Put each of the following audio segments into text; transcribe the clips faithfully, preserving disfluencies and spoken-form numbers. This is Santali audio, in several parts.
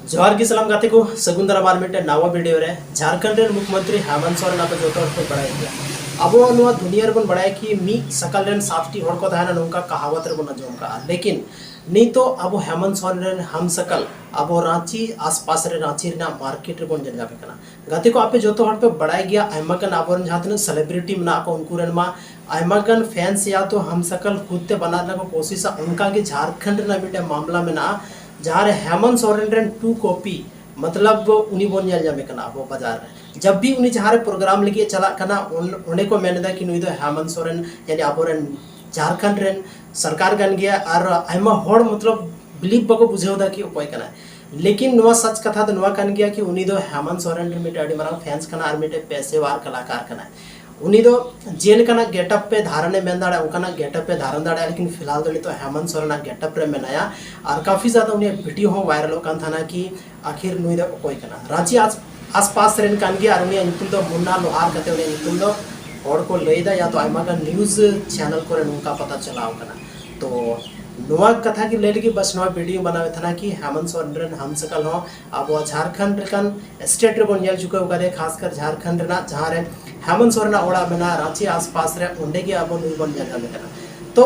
ᱡᱚᱦᱟᱨ ᱜᱮ ᱥᱟᱱᱟᱢ ᱜᱟᱛᱮ ᱠᱚ, ᱥᱟᱹᱜᱩᱱ ᱫᱟᱨᱟᱢ ᱟᱨ ᱢᱤᱫᱴᱮᱱ ᱱᱟᱣᱟ ᱵᱷᱤᱰᱤᱭᱳ ᱨᱮ᱾ ᱡᱷᱟᱲᱠᱷᱚᱸᱰ ᱨᱮᱱ ᱢᱩᱠᱷᱭᱚᱢᱚᱱᱛᱨᱤ ᱦᱮᱢᱚᱱᱛ ᱥᱚᱨᱮᱱ ᱟᱯᱮ ᱡᱚᱛᱚ ᱦᱚᱲ ᱯᱮ ᱵᱟᱲᱟᱭ ᱜᱮᱭᱟ᱾ ᱟᱵᱚ ᱱᱚᱣᱟ ᱫᱩᱱᱤᱭᱟᱹ ᱨᱮᱵᱚᱱ ᱵᱟᱲᱟᱭᱟ ᱠᱤ ᱢᱤᱫ ᱥᱟᱠᱟᱞ ᱨᱮᱱ ᱥᱟᱛᱴᱤ ᱦᱚᱲ ᱠᱚ ᱛᱟᱦᱮᱱᱟ, ᱱᱚᱝᱠᱟ ᱠᱟᱦᱟᱣᱟᱛ ᱨᱮᱵᱚᱱ ᱟᱸᱡᱚᱢ ᱠᱟᱜᱼᱟ᱾ ᱞᱮᱠᱤᱱ ᱱᱤᱛᱚᱜ ᱟᱵᱚ ᱦᱮᱢᱚᱱᱛ ᱥᱚᱨᱮᱱ ᱨᱮᱱ ᱦᱟᱢᱥᱟᱠᱟᱞ ᱟᱵᱚ ᱨᱟᱸᱪᱤ ᱟᱥᱯᱟᱥ ᱨᱮ, ᱨᱟᱸᱪᱤ ᱨᱮᱱᱟᱜ ᱢᱟᱨᱠᱮᱴ ᱨᱮᱵᱚᱱ ᱧᱮᱞ ᱧᱟᱢᱮ ᱠᱟᱱᱟ᱾ ᱜᱟᱛᱮ ᱠᱚ, ᱟᱯᱮ ᱡᱚᱛᱚ ᱦᱚᱲ ᱯᱮ ᱵᱟᱲᱟᱭ ᱜᱮᱭᱟ, ᱟᱭᱢᱟ ᱜᱟᱱ ᱟᱵᱚᱨᱮᱱ ᱡᱟᱦᱟᱸ ᱛᱤᱱᱟᱹᱜ ᱥᱮᱞᱤᱵᱨᱤᱴᱤ ᱢᱮᱱᱟᱜ ᱠᱚ, ᱩᱱᱠᱩ ᱨᱮᱱ ᱢᱟ ᱟᱭᱢᱟ ᱜᱟᱱ ᱯᱷᱮᱱᱥ ᱭᱟ ᱛᱚ ᱦᱟᱢᱥᱟᱠᱟᱞ ᱠᱷᱩᱫ ᱛᱮ ᱵᱟᱱᱟᱣ ᱨᱮᱱᱟᱜ ᱠᱚ ᱠᱳᱥᱤᱥᱟ᱾ ᱚᱱᱠᱟ ᱜᱮ ᱡᱷᱟᱲᱠᱷᱚᱸᱰ ᱨᱮᱱᱟᱜ ᱢᱤᱫᱴᱮᱱ ᱢᱟᱢᱞᱟ ᱢᱮᱱᱟᱜᱼᱟ, ᱡᱟᱦᱟᱸ ᱨᱮ ᱦᱮᱢᱚᱱᱛ ᱥᱚᱨᱮᱱ ᱨᱮᱱ ᱴᱩ ᱠᱚᱯᱤ, ᱢᱚᱛᱞᱚᱵ ᱩᱱᱤ ᱵᱚᱱ ᱧᱮᱞ ᱧᱟᱢᱮ ᱠᱟᱱᱟ ᱟᱵᱚ ᱵᱟᱡᱟᱨ ᱨᱮ᱾ ᱡᱟᱵ ᱵᱷᱤ ᱩᱱᱤ ᱡᱟᱦᱟᱸ ᱨᱮ ᱯᱨᱳᱜᱨᱟᱢ ᱞᱟᱹᱜᱤᱫ ᱮ ᱪᱟᱞᱟᱜ ᱠᱟᱱᱟ, ᱚᱱ-, ᱚᱸᱰᱮ ᱠᱚ ᱢᱮᱱ ᱮᱫᱟ ᱠᱤ ᱱᱩᱭ ᱫᱚ ᱦᱮᱢᱚᱱᱛ ᱥᱚᱨᱮᱱ, ᱭᱟᱱᱤ ᱟᱵᱚᱨᱮᱱ ᱡᱷᱟᱲᱠᱷᱚᱸᱰ ᱨᱮᱱ ᱥᱚᱨᱠᱟᱨ ᱠᱟᱱ ᱜᱮᱭᱟ᱾ ᱟᱨ ᱟᱭᱢᱟ ᱦᱚᱲ ᱢᱚᱛᱞᱚᱵ ᱵᱤᱞᱤᱵᱷ ᱵᱟᱠᱚ ᱵᱩᱡᱷᱟᱹᱣ ᱮᱫᱟ ᱠᱤ ᱚᱠᱚᱭ ᱠᱟᱱᱟᱭ᱾ ᱞᱮᱠᱤᱱ ᱱᱚᱣᱟ ᱥᱟᱪ ᱠᱟᱛᱷᱟ ᱫᱚ ᱱᱚᱣᱟ ᱠᱟᱱ ᱜᱮᱭᱟ ᱠᱤ ᱩᱱᱤ ᱫᱚ ᱦᱮᱢᱚᱱᱛ ᱥᱚᱨᱮᱱ ᱨᱮᱱ ᱢᱤᱫᱴᱮᱱ ᱟᱹᱰᱤ ᱢᱟᱨᱟᱝ ᱯᱷᱮᱱᱥ ᱠᱟᱱᱟ ᱟᱨ ᱢᱤᱫᱴᱮᱱ ᱯᱮᱥᱮᱣᱟᱨ ᱠᱟᱞᱟᱠᱟᱨ ᱠᱟᱱᱟᱭ᱾ ᱩᱱᱤ ᱫᱚ ᱡᱮ ᱞᱮᱠᱟᱱᱟᱜ ᱜᱮᱴᱟᱯ ᱯᱮ ᱫᱷᱟᱨᱚᱱᱮ ᱢᱮᱱ ᱫᱟᱲᱮᱭᱟᱜᱼᱟ, ᱚᱱᱠᱟᱱᱟᱜ ᱜᱮᱴᱟᱯ ᱯᱮ ᱫᱷᱟᱨᱚᱱ ᱫᱟᱲᱮᱭᱟᱜᱼᱟ, ᱞᱮᱠᱤᱱ ᱯᱷᱤᱞᱦᱟᱞ ᱫᱚ ᱱᱤᱛᱚᱜ ᱦᱮᱢᱚᱱᱛ ᱥᱚᱨᱮᱱᱟᱜ ᱜᱮᱴᱟᱯ ᱨᱮ ᱢᱮᱱᱟᱭᱟ᱾ ᱟᱨ ᱠᱟᱯᱷᱤ ᱡᱟᱫᱟ ᱩᱱᱤᱭᱟᱜ ᱵᱷᱤᱰᱤᱭᱳ ᱦᱚᱸ ᱵᱷᱟᱭᱨᱟᱞᱚᱜ ᱠᱟᱱ ᱛᱟᱦᱮᱱᱟ ᱠᱤ ᱟᱠᱷᱤᱨ ᱱᱩᱭ ᱫᱚ ᱚᱠᱚᱭ ᱠᱟᱱᱟ᱾ ᱨᱟᱸᱪᱤ ᱟᱥ-, ᱟᱥᱯᱟᱥ ᱨᱮᱱ ᱠᱟᱱ ᱜᱮᱭᱟ ᱟᱨ ᱩᱱᱤᱭᱟᱜ ᱧᱩᱛᱩᱢ ᱫᱚ ᱢᱩᱱᱱᱟ ᱞᱳᱦᱟᱨ ᱠᱟᱛᱮ ᱩᱱᱤᱭᱟᱜ ᱧᱩᱛᱩᱢ ᱫᱚ ᱦᱚᱲ ᱠᱚ ᱞᱟᱹᱭ ᱮᱫᱟ, ᱭᱟ ᱛᱚ ᱟᱭᱢᱟ ᱜᱟᱱ ᱱᱤᱭᱩᱡᱽ ᱪᱮᱱᱮᱞ ᱠᱚᱨᱮ ᱱᱚᱝᱠᱟ ᱯᱟᱛᱟ ᱪᱟᱞᱟᱣ ᱠᱟᱱᱟ᱾ ᱛᱚ ᱱᱚᱣᱟ ᱠᱟᱛᱷᱟ ᱜᱮ ᱞᱟᱹᱭ ᱞᱟᱹᱜᱤᱫ ᱵᱟᱥ ᱱᱚᱣᱟ ᱵᱷᱤᱰᱤᱭᱳ ᱵᱮᱱᱟᱣ ᱮᱫ ᱛᱟᱦᱮᱱᱟ ᱠᱤ ᱦᱮᱢᱚᱱᱛ ᱥᱚᱨᱮᱱ ᱨᱮᱱ ᱦᱟᱢᱥᱟᱠᱟᱞ ᱦᱚᱸ ᱟᱵᱚᱣᱟᱜ ᱡᱷᱟᱲᱠᱷᱚᱸᱰ ᱞᱮᱠᱟᱱ ᱥᱴᱮᱴ ᱨᱮᱵᱚᱱ ᱧᱮᱞ ᱪᱩᱠᱟᱹᱣ ᱠᱟᱫᱮᱭᱟ, ᱠᱷᱟᱥ ᱠᱟᱨ ᱡᱷᱟᱲᱠᱷᱚᱸᱰ ᱨᱮᱱᱟᱜ ᱡᱟᱦᱟᱸ ᱨᱮ ᱦᱮᱢᱚᱱᱛ ᱥᱚᱨᱮᱱᱟᱜ ᱚᱲᱟᱜ ᱢᱮᱱᱟᱜᱼᱟ ᱨᱟᱸᱪᱤ ᱟᱥᱯᱟᱥ ᱨᱮ, ᱚᱸᱰᱮ ᱜᱮ ᱟᱵᱚ ᱱᱩᱭ ᱵᱚᱱ ᱧᱮᱞ ᱧᱟᱢᱮ ᱠᱟᱱᱟ᱾ ᱛᱚ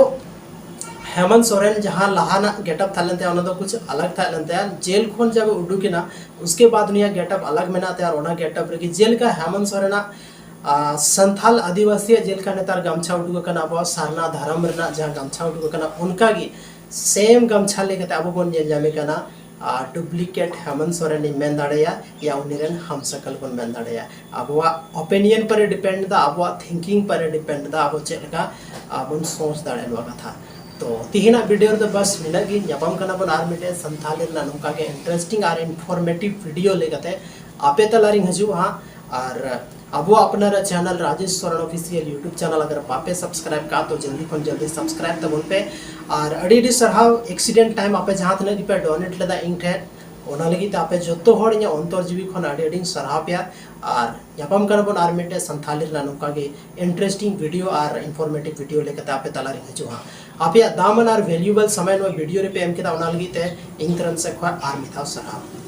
ᱦᱮᱢᱚᱱᱛ ᱥᱚᱨᱮᱱ ᱡᱟᱦᱟᱸ ᱞᱟᱦᱟᱱᱟᱜ ᱜᱮᱴᱟᱯ ᱛᱟᱦᱮᱸ ᱞᱮᱱ ᱛᱟᱭᱟ, ᱚᱱᱟ ᱫᱚ ᱠᱩᱪ ᱟᱞᱟᱜᱽ ᱛᱟᱦᱮᱸ ᱞᱮᱱ ᱛᱟᱭᱟ᱾ ᱡᱮᱞ ᱠᱷᱚᱱ ᱡᱟᱵ ᱩᱰᱩᱠᱮᱱᱟ, ᱩᱥᱠᱮ ᱵᱟᱫ ᱩᱱᱤᱭᱟᱜ ᱜᱮᱴᱟᱯ ᱟᱞᱟᱜᱽ ᱢᱮᱱᱟᱜ ᱛᱟᱭᱟ᱾ ᱟᱨ ᱚᱱᱟ ᱜᱮᱴᱟᱯ ᱨᱮᱜᱮ ᱡᱮᱞᱮᱠᱟ ᱦᱮᱢᱚᱱᱛ ᱥᱚᱨᱮᱱᱟᱜ, ᱟᱨ, ᱥᱟᱱᱛᱷᱟᱞ ᱟᱹᱫᱤᱵᱟᱹᱥᱤᱭᱟᱜ ᱡᱮᱞᱮᱠᱟ ᱱᱮᱛᱟᱨ ᱜᱟᱢᱪᱷᱟ ᱩᱰᱩᱠ ᱟᱠᱟᱱᱟ, ᱟᱵᱚᱣᱟᱜ ᱥᱟᱨᱱᱟ ᱫᱷᱚᱨᱚᱢ ᱨᱮᱱᱟᱜ ᱡᱟᱦᱟᱸ ᱜᱟᱢᱪᱷᱟ ᱩᱰᱩᱠ ᱟᱠᱟᱱᱟ, ᱚᱱᱠᱟᱜᱮ ᱥᱮᱢ ᱜᱟᱢᱪᱷᱟ ᱞᱮᱠᱟᱛᱮ ᱟᱵᱚ ᱵᱚᱱ ᱧᱮᱞ ᱧᱟᱢᱮ ᱠᱟᱱᱟ᱾ ᱟᱨ ᱰᱩᱯᱞᱤᱠᱮᱴ ᱦᱮᱢᱚᱱᱛ ᱥᱚᱨᱮᱱ ᱤᱧ ᱢᱮᱱ ᱫᱟᱲᱮᱭᱟᱜᱼᱟ, ᱭᱟ ᱩᱱᱤ ᱨᱮᱱ ᱦᱟᱢᱥᱟᱠᱟᱞ ᱵᱚᱱ ᱢᱮᱱ ᱫᱟᱲᱮᱭᱟᱜᱼᱟ᱾ ᱟᱵᱚᱣᱟᱜ ᱳᱯᱤᱱᱤᱭᱚᱱ ᱯᱚᱨᱮ ᱰᱤᱯᱮᱱᱰ ᱮᱫᱟ, ᱟᱵᱚᱣᱟᱜ ᱛᱷᱤᱝᱠᱤᱝ ᱯᱚᱨᱮ ᱰᱤᱯᱮᱱᱰ ᱮᱫᱟ, ᱟᱵᱚ ᱪᱮᱫ ᱞᱮᱠᱟ, ᱟ, ᱵᱚᱱ ᱥᱳᱪ ᱫᱟᱲᱮᱭᱟᱜᱼᱟ ᱱᱚᱣᱟ ᱠᱟᱛᱷᱟ᱾ ᱛᱚ ᱛᱤᱦᱤᱧᱟᱜ ᱵᱷᱤᱰᱤᱭᱳ ᱨᱮᱫᱚ ᱵᱟᱥ ᱱᱤᱱᱟᱹᱜ ᱜᱮ᱾ ᱧᱟᱯᱟᱢ ᱠᱟᱱᱟ ᱵᱚᱱ ᱟᱨ ᱢᱤᱫᱴᱮᱱ ᱥᱟᱱᱛᱷᱟᱞᱤ ᱨᱮᱱᱟᱜ ᱱᱚᱝᱠᱟ ᱜᱮ ᱤᱱᱴᱟᱨᱮᱥᱴᱤᱝ ᱟᱨ ᱤᱱᱯᱷᱚᱨᱢᱮᱴᱤᱵᱷ ᱵᱷᱤᱰᱤᱭᱳ ᱞᱟᱹᱭ ᱠᱟᱛᱮ ᱟᱯᱮ ᱛᱟᱞᱟᱨᱤᱧ ᱦᱤᱡᱩᱜᱼᱟ ᱦᱟᱸᱜ᱾ ᱟᱨ ᱟᱵᱚᱣᱟᱜ ᱟᱯᱱᱟᱨᱟᱜ channel Rajesh Soren official YouTube channel ᱟᱜᱟᱨ ᱵᱟᱯᱮ ᱥᱟᱵᱥᱠᱨᱟᱭᱤᱵ ᱠᱟᱜᱼᱟ ᱛᱚ ᱡᱚᱞᱫᱤ ᱠᱷᱚᱱ ᱡᱚᱞᱫᱤ ᱥᱟᱵᱥᱠᱨᱟᱭᱤᱵ ᱛᱟᱵᱚᱱ ᱯᱮ᱾ ᱟᱨ ᱟᱹᱰᱤ ᱟᱹᱰᱤ ᱥᱟᱨᱦᱟᱣ, ᱮᱠᱥᱤᱰᱮᱱᱴ ᱴᱟᱭᱤᱢ ᱟᱯᱮ ᱡᱟᱦᱟᱸ ᱛᱤᱱᱟᱹᱜ ᱜᱮᱯᱮ ᱰᱚᱱᱮᱴ ᱞᱮᱫᱟ ᱤᱧ ᱴᱷᱮᱱ, ᱚᱱᱟ ᱞᱟᱹᱜᱤᱫ ᱛᱮ ᱟᱯᱮ ᱡᱚᱛᱚ ᱦᱚᱲ ᱤᱧᱟᱹᱜ ᱚᱱᱛᱚᱨ ᱡᱤᱣᱤ ᱠᱷᱚᱱ ᱟᱹᱰᱤ ᱟᱹᱰᱤᱧ ᱥᱟᱨᱦᱟᱣ ᱯᱮᱭᱟ᱾ ᱟᱨ ᱧᱟᱯᱟᱢ ᱠᱟᱱᱟ ᱵᱚᱱ ᱟᱨ ᱢᱤᱫᱴᱮᱡ ᱥᱟᱱᱛᱷᱟᱞᱤ ᱨᱮᱱᱟᱜ ᱱᱚᱝᱠᱟ ᱜᱮ ᱤᱱᱴᱟᱨᱮᱥᱴᱤᱝ ᱵᱷᱤᱰᱤᱭᱳ ᱟᱨ ᱤᱱᱯᱷᱚᱨᱢᱮᱴᱤᱵᱷ ᱵᱷᱤᱰᱤᱭᱳ ᱞᱮᱠᱟᱛᱮ ᱟᱯᱮ ᱛᱟᱞᱟᱨᱤᱧ ᱦᱤᱡᱩᱜᱼᱟ᱾ ᱟᱯᱮᱭᱟᱜ ᱫᱟᱢᱟᱱ ᱟᱨ ᱵᱷᱮᱞᱩᱭᱮᱵᱚᱞ ᱥᱚᱢᱚᱭ ᱱᱚᱣᱟ ᱵᱷᱤᱰᱤᱭᱳ ᱨᱮᱯᱮ ᱮᱢ ᱠᱮᱫᱟ, ᱚᱱᱟ ᱞᱟᱹᱜᱤᱫ ᱛᱮ ᱤᱧ ᱛᱚᱨᱚᱯ ᱥᱮᱫ ᱠᱷᱚᱱ ᱟᱨ ᱢᱤᱫ ᱫᱷᱟᱣ ᱥᱟᱨᱦᱟᱣ᱾